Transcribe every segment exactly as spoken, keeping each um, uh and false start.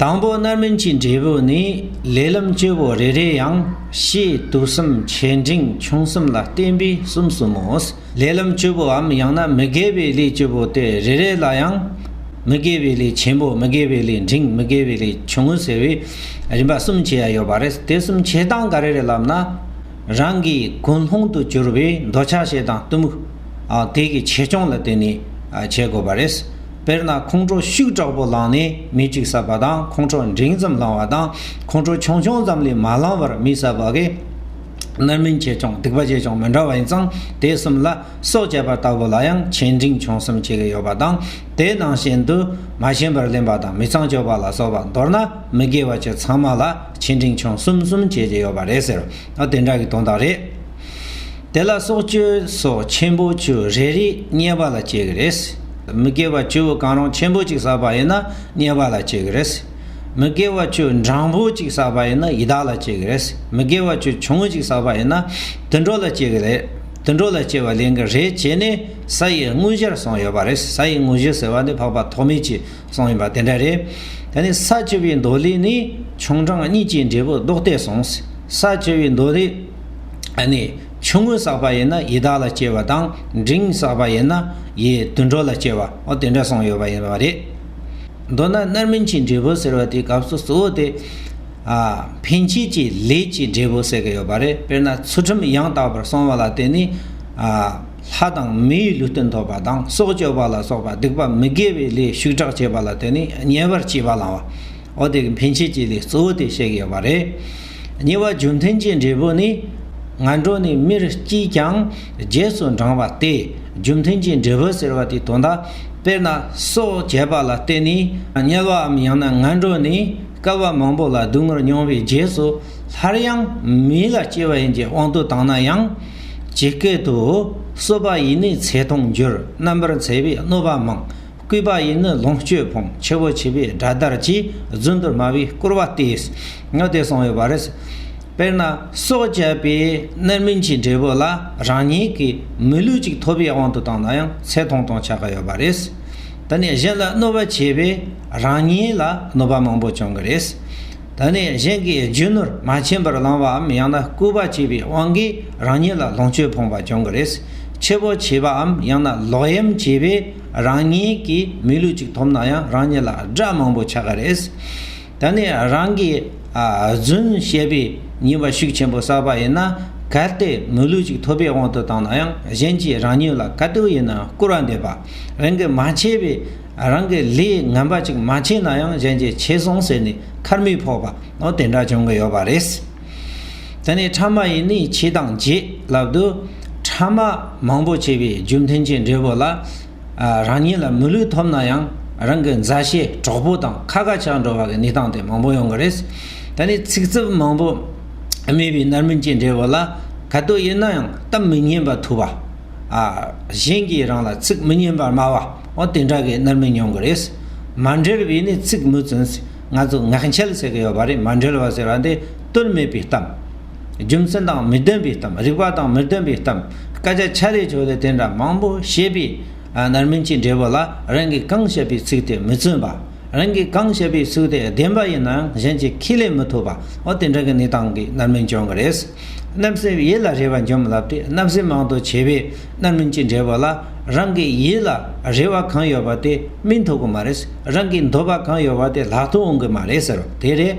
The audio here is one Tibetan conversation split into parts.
དང་པོ་རྣམ་སྨིན་གྱི་འབྲས་བུ་ནི། ལས་ལམ་བཅུ་པོ་རེ་རེ་ཡང་། ཕྱིའི་དུག་གསུམ་ཆེ་འབྲིང་ཆུང་གསུམ་ལ་བརྟེན་པའི་གསུམ་གསུམ་མོ། ལས་ལམ་བཅུ་པོའམ་ཡང་ན་མི་དགེ་བའི་ལས་བཅུ་པོ་དེ་རེ་རེ་ལ་ཡང་། མི་དགེ་བའི་ལས་ཆེན་པོ། མི་དགེ་བའི་ལས་འབྲིང་། མི་དགེ་བའི་ལས་ཆུང་ངུ་ཟེར་བའི་རིམ་པ་གསུམ་ཕྱེ་ཡ་ཡོད་པ་རེད། དེ་གསུམ་ཕྱེ་སྟངས་ག་རེ་རེད་ལབ་ན། རང་གི་ཀུན་སློང་དུ་གྱུར་པའི་འདོད་ཆགས་ཞེ་སྡང་གཏི་མུག་ཨ། དེ་གི་ཆེ་ཆུང་ལ་བརྟེན་ནས་ཨ། བྱེད་དགོས་པ་རེད། དཔེར་ན་ཁོང་ཁྲོ་ཤུགས་དྲག་པོ་ལངས་ནས་མི་གཅིག་བསད་པ་དང་། ཁོང་ཁྲོ་འབྲིང་ཙམ་ལངས་པ་དང་། ཁོང་ཁྲོ་ཆུང་ཆུང་ཙམ་ལས་མ་ལངས་པར་མི་བསད་པ་གི་རྣམ་སྨིན་ཆེ་ཆུང་སྡིག་པ་ཆེ་ཆུང་མི་འདྲ་བ་ཡིན་ཙང་། དེ་གསུམ་ལ་སྲོག་བཅད་པ་ལྟ་བུ་ལ་ཡང་ཆེ་འབྲིང་ཆུང་གསུམ་བྱེད་ཀྱི་ཡོད་པ་དང་། དེ་ནང་བཞིན་དུ་མ་བྱིན་པར་ལེན་པ་དང་། མི་ཚངས་སྤྱོད་པ་ལ་སོགས་པ་མདོར་ན་མི་དགེ་བ་བཅུ་ཚང་མ་ལ་ཆེ་འབྲིང་ཆུང་གསུམ་གསུམ་བྱེད་ཀྱི་ཡོད་པ་རེད་ཟེར། ཨ། དེ་འདྲ་གི་དོན་དག་རེད། དེ་ལ་སྲོག་གཅོད་སོགས་ཆེན་པོ་བཅུ་རེ་རེ་བསྙེན་པ་ལ་བྱེད་ཀྱི་རེད། མི་དགེ་བ་བཅུ་བོ་གང་རུང་ཆེན་པོ་གཅིག་བསགས་པ་ཡིན་ན་བསྙེན་པ་ལ་བྱེད་ཀྱི་རེད། མི་དགེ་བ་བཅུ་འབྲིང་པོ་གཅིག་བསགས་པ་ཡིན་ན་ཡི་དྭགས་ལ་བྱེད་ཀྱི་རེད། མི་དགེ་བ་བཅུ་ཆུང་ངུ་གཅིག་བསགས་པ་ཡིན་ན་དུད་འགྲོ་ལ་བྱེད་ཀྱི་རེད། དུད་འགྲོ་ལ་སྐྱེ་བ་ལེན་གྱི་རེད་བྱས་ནས་ས་ཡི་དངོས་གཞིར་གསུངས་ཡོད་པ་རེད། ས་ཡི་དངོས་གཞི་ཟེར་བ་ནི་འཕགས་པ་ཐོགས་མེད་ཀྱི་གསུངས་ཡིན་པ་དེ་འདྲ་རེད། ད་ནི་ས་བཅུ་པའི་མདོ་ལས་ནི་ཆུང་འབྲིང་གཉིས་ཀྱི་འབྲས་བུ་ལྡོག་སྟེ་གསུངས། ས་བཅུ་པའི་མདོ་ལས་ཨ་ནི་ཆུང་ངུ་བསགས་པ་ཡིན་ན་ཡི་དྭགས་ལ་སྐྱེ་བ་དང་། འབྲིང་བསགས་པ་ཡིན་ན་ཡི་དུད་འགྲོ་ལ་སྐྱེ་བ། འོ་དེ་འདྲ་གསུངས་ཡོད་པ་ཡིན་པ་རེད། མདོར་ན་རྣམ་སྨིན་གྱི་འབྲས་བུ་ཟེར་བ་དེའི་སྐབས་སུ་གཙོ་བོ་དེ། ཨ། འཕེན་བྱེད་ཀྱི་ལས་ཀྱི་འབྲས་བུ་ཟེར་གྱི་ཡོད་པ་རེད། དཔེར་ན་ཚུལ་ཁྲིམས་ཡང་དག་པར་བསྲུང་བ་ལ་བརྟེན་ནས། ཨ། ལྷ་དང་མིའི་ལུས་རྟེན་ཐོབ་པ་དང་། སྲོག་གཅོད་པ་ལ་སོགས་པ་སྡིག་པ་མི་དགེ་བའི་ལས་ཤུགས་དྲག་བྱེད་པ་ལ་བརྟེན་ནས་དམྱལ་བར་སྐྱེ་བ་ལེན་པ། འོ་དེ་གི་འཕེན་བྱེད་ཀྱི་ལས་གཙོ་བོ་དེ་བཤད་ཀྱི་ཡོད་པ་རེད། གཉིས་པ་རྒྱུ་མཐུན་གྱི་འབྲས་བུ་ནི། ངན་འགྲོ་ནས་མིར་སྐྱེས་ཀྱང་རྗེས་སུ་འབྲང་བ་སྟེ། རྒྱུ་མཐུན་གྱི་འབྲས་བུ་ཟེར་བ་དེའི་དོན་དག་དཔེར་ན་སྲོག་བཅད་པ་ལ་བརྟེན་ནས་དམྱལ་བའམ་ཡང་ན་ངན་འགྲོ་ནས་བསྐལ་པ་མང་པོ་ལ་སྡུག་བསྔལ་མྱོང་བའི་རྗེས་སུ་སླར་ཡང་མི་ལ་སྐྱེ་བ་ཡིན་གྱི་དབང་དུ་བཏང་ན་ཡང་། ཇི་སྐད་དུ། གསོད་པ་ཡིས་ནི་ཚེ་ཐུང་འགྱུར། རྣམ་པར་འཚེ་བས་གནོད་པ་མང་། བརྐུས་པ་ཡིས་ནི་ལོངས་སྤྱོད་ཕོངས། འཆི་བོ་ཆེ་བས་དགྲ་དར་གྱིས། རྫུན་དུ་སྨྲ་བས་བསྐོར་བ་སྟེ། ངོ་དེ་གསུངས་ཡོད་པ་རེད། དཔེར་ན་སྲོག་བཅད་པའི་རྣམ་སྨིན་གྱི་འབྲས་བུ་ལ་རང་ཉིད་ཀྱིས་མི་ལུས་གཅིག་ཐོབ་པའི་དབང་དུ་བཏང་ན་ཡང་ཚེ་ཐུང་ཐུང་ཆགས་ཀྱི་ཡོད་པ་རེད། ད་ནི་གཞན་ལ་གནོད་པ་བྱས་པས་རང་ཉིད་ལ་གནོད་པ་མང་པོ་བྱུང་གི་རེད། ད་ནི་གཞན་གྱི་རྒྱུ་ནོར་མ་བྱིན་པར་བླངས་པའམ་ཡང་ན་བརྐུས་པ་བྱས་པའི་དབང་གིས་རང་ཉིད་ལ་ལོངས་སྤྱོད་ཕོངས་པ་བྱུང་གི་རེད། འཆི་བོ་བྱས་པའམ་ཡང་ན་ལོག་གཡེམ་བྱས་པས་རང་ཉིད་ཀྱིས་མི་ལུས་གཅིག་ཐོབ་ན་ཡང་རང་ཉིད་ལ་དགྲ་མང་པོ་ཆགས་ཀྱི་རེད། ད་ནི་རང་གིས་ཨ་རྫུན་བཤད་པའི་ཉེས་པ་ཤུགས་ཆེན་པོ་བསགས་པ་ཡིན་ན་གལ་ཏེ་མི་ལུས་གཅིག་ཐོབ་པའི་དབང་དུ་བཏང་ན་ཡང་གཞན་གྱིས་རང་ཉིད་ལ་ག་དུས་ཡིན་ན་ཡང་བསྐུར་བ་འདེབས་པ། རང་གིས་མ་བྱས་པའི་རང་གི་ལས་ངན་པ་ཅིག་མ་བྱས་ན་ཡང་གཞན་གྱིས་བྱས་སོང་ཟེར་ནས་ཁ་རྨུགས་ཕོག་པ། འོ་དེ་འདྲ་བྱུང་གི་ཡོད་པ་རེད། དེ་ནས་ཕྲ་མ་ཡིས་ནི་ཆེ་དང་བརྗེད་ལབ་དུས། ཕྲ་མ་མང་པོ་བྱས་པའི་རྒྱུ་མཐུན་གྱི་འབྲས་བུ་ལ། ཨ། རང་ཉིད་ལ་མི་ལུས་ཐོབ་ན་ཡང་རང་གི་མཛའ་བཤེས་གྲོགས་པོ་དང་ཁ་ཁ་ཆགས་འགྲོ་བ་གི་གནས་སྟངས་དེ་མང་པོ་ཡོང་གི་རེད། དེ་ནས་ཚིག་རྩུབ་མང་པོ་སྨྲས་པའི་རྣམ་སྨིན་གྱི་འབྲས་བུ་ལ་ག་དུས་ཡིན་ན་ཡང་གཏམ་མི་སྙན་པ་ཐོས་པ། ཨ། གཞན་གྱིས་རང་ལ་ཚིག་མི་སྙན་པར་སྨྲ་བ། འོ་དེ་འདྲ་གི་རྣམ་སྨིན་མྱོང་གི་རེད། མ་འབྲེལ་བས་ནི་ཚིག་མི་བཙུན། ང་ཚོ་ངག་འཁྱལ་ཟེར་གི་ཡོད་པ་རེད། མ་འབྲེལ་བ་ཟེར་བ་འདི་དོན་མེད་པའི་གཏམ། རྒྱུ་མཚན་དང་མི་ལྡན་པའི་གཏམ། རིགས་པ་དང་མི་ལྡན་པའི་གཏམ། སྐད་ཆ་ཆ་རེ་ཆོ་རེ་དེ་འདྲ་མང་པོ་བཤད་པའི་རྣམ་སྨིན་གྱི་འབྲས་བུ་ལ་རང་གིས་གང་བཤད་པའི་ཚིག་དེ་མི་བཙུན་པ། རང་གིས་གང་བཤད་པའི་ཚིག་དེ་བདེན་པ་ཡིན་ནའང་གཞན་གྱིས་ཁས་ལེན་མི་ཐུབ་པ། འོ་དེ་འདྲ་གི་གནས་སྟངས་ཀྱི་རྣམ་སྨིན་བྱུང་གི་རེད། བརྣབ་སེམས་ཡིད་ལ་རེ་བ་འཇོམས་ལབ་སྟེ་བརྣབ་སེམས་མང་དུ་བྱས་པའི་རྣམ་སྨིན་གྱི་འབྲས་བུ་ལ་རང་གི་ཡིད་ལ་རེ་བ་གང་ཡོད་པ་དེ་སྨིན་ཐུབ་ཀྱི་མ་རེད། རང་གི་འདོད་པ་གང་ཡོད་པ་དེ་ལག་ཏུ་འོང་གི་མ་རེད་ཟེར་བ་དེ་རེད།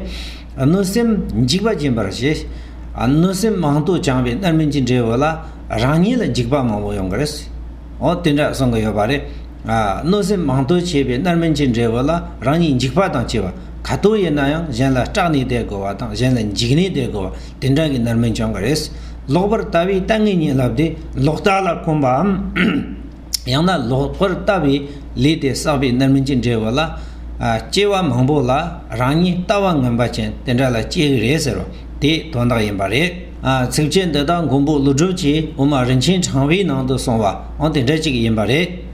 གནོད་སེམས་འཇིགས་པ་སྦྱིན་པར་བྱེད། གནོད་སེམས་མང་དུ་བཅངས་པའི་རྣམ་སྨིན་གྱི་འབྲས་བུ་ལ་རང་ཉིད་ལ་འཇིགས་པ་མང་པོ་ཡོང་གི་རེད། འོ་དེ་འདྲ་གསུང་གི་ཡོད་པ་རེད། ཨ། གནོད་སེམས་མང་དུ་བྱས་པའི་རྣམ་སྨིན་གྱི་འབྲས་བུ་ལ་རང་ཉིད་འཇིགས་པ་དང་བཅས་པ། ག་དུས་ཡིན་ན་ཡང་གཞན་ལ་སྐྲག་ནས་བསྡད་དགོས་པ་དང་གཞན་ལ་འཇིགས་ནས་བསྡད་དགོས་པ་དེ་འདྲ་གི་རྣམ་སྨིན་བྱུང་གི་རེད། ལོག་པར་ལྟ་བའི་ལྟ་ངན་ཉིད་ལབ་དེ་ལོག་ལྟ་ལ་འཁོམས་པའམ། ཡང་ན་ལོག་པར་ལྟ་བའི་ལས་དེ་བསགས་པའི་རྣམ་སྨིན་གྱི་འབྲས་བུ་ལ། ཨ། སྐྱེ་བ་མང་པོ་ལ་རང་ཉིད་ལྟ་བ་ངན་པ་ཅན་དེ་འདྲ་ལ་སྐྱེ་གི་རེད་ཟེར་བ་དེ་དོན་དག་ཡིན་པ་རེད། ཨ། ཚིགས་བཅད་འདི་དག་མགོན་པོ་ཀླུ་སྒྲུབ་ཀྱིས་དབུ་མ་རིན་ཆེན་ཕྲེང་བའི་ནང་དུ་གསུངས་པ་འོ་དེ་འདྲ་ཅིག་ཡིན་པ་རེད།